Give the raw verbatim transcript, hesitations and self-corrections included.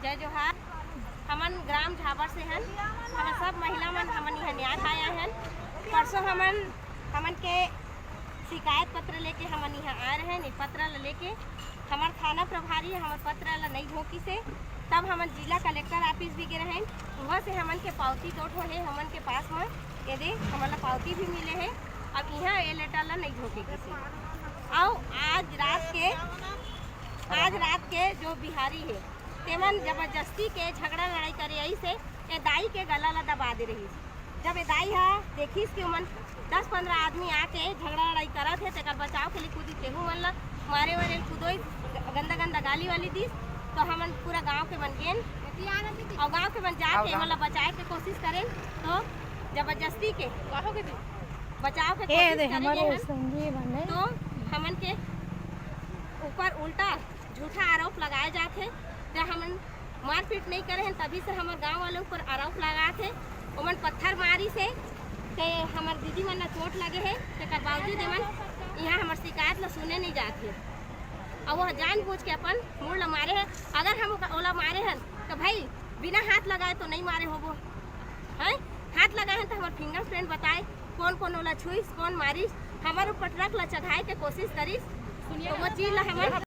जय जोहार। हमन ग्राम झाबर से हन। हमन सब महिला मन हमन इहाँ न्याय पाए आए हन। परसों हमन, हमन के शिकायत पत्र लेके हमन इहाँ आए रहेन। ये पत्र ल लेके हमर थाना प्रभारी हमर पत्र ल नइ घोंकिस हे। तब हमन जिला कलेक्टर ऑफिस भी गे रहेन। उहाँ से हमन के पावती दो ठो हे हमन के पास म, ये दे हमन ला पावती भी मिले हे। अब इहाँ ये लेटर ला नइ घोंके गिस हे। अउ आज रात के, आज रात के जो बिहारी हे, तेमन जबरदस्ती के झगड़ा लड़ाई करे आइस हे, ए दाई के गला ला दबा दे रहिस। जब ए दाई हा देखिस कि ओमन दस पंद्रह आदमी आके झगड़ा लड़ाई करत हे, तेकर बचाव के लिए कूदी, तेहू मन ला मारे वारे कूदोई, गंदा गंदा गाली वाली दिस। तो हमन पूरा गांव के मन गेन अउ गांव के मन जाके एमन ला बचाए के कोशिश करेन। तो जबरदस्ती के बचाव के कोशिश करे गे हन। तो हमन के ऊपर उल्टा झूठा आरोप लगाए जात हे। जब हमन मारपीट नइ करे हन, तभी से हमर गांव वाले ऊपर आरोप लगात हे। ओमन पत्थर मारिस हे, ते हमर दीदी मन ला चोट लगे हे, तेकर बावजूद एमन इहाँ हमर शिकायत ला सुने नइ जात हे। अउ वो जानबूझ के अपन मूड़ ला मारे हे। अगर हम ओका, ओला मारे हन, तो भाई बिना हाथ लगाए तो नइ मारे होबो, हैं? हाथ लगाए हन तो हमर फिंगरप्रिंट बताए, कौन कौन ओला छुइस, कौन मारिस, हमर ऊपर ट्रक ला चढ़ाए के कोशिश करिस। तो वो चीज ला हमन